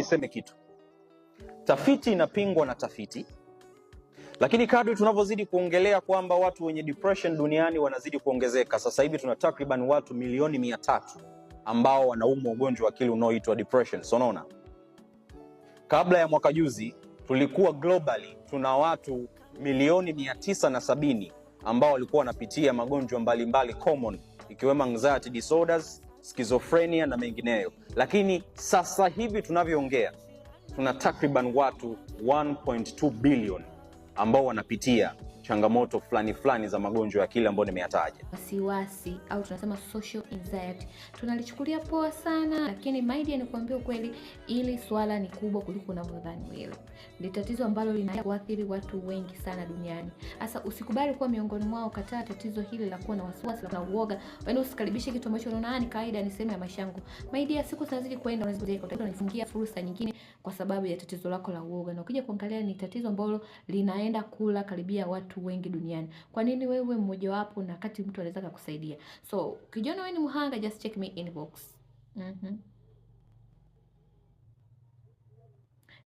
Niseme kitu, tafiti inapingwa na tafiti, lakini kadri tunavyozidi kuongelea kwamba watu wenye depression duniani wanazidi kuongezeka. Sasa hivi tuna takriban watu milioni 300 ambao wanaumwa ugonjwa wa akili unaoitwa depression. So unaona, kabla ya mwaka juzi tulikuwa globally tuna watu milioni 970 ambao walikuwa wanapitia magonjwa mbalimbali common, ikiwemo anxiety disorders, schizophrenia na mengineyo, lakini sasa hivi tunavyoongea tuna takriban watu 1.2 billion ambao wanapitia changamoto fulani fulani za magonjwa ya akili ambayo nimeyataja. Wasiwasi au tunasema social anxiety tunalichukulia poa sana, lakini my dear, nikuambia ukweli, ili swala ni kubwa kuliko unavyodhani wewe. Ni tatizo ambalo lina kuathiri watu wengi sana duniani. Sasa usikubali kuwa miongoni mwao. Kataa tatizo hili la kuwa na wasiwasi na uoga, yaani usikaribishe kitu ambacho unaona ni kawaida, ni sehemu ya maisha yangu. My dear, siku zinazidi kwenda, unajifungia fursa nyingine kwa sababu ya tatizo lako la uoga, na ukija kuangalia ni tatizo ambalo linaenda kula karibia watu wengi duniani. Kwa nini wewe mmojawapo, na kati mtu anaweza kukusaidia? So ukijiona wewe ni mhanga, just check me inbox.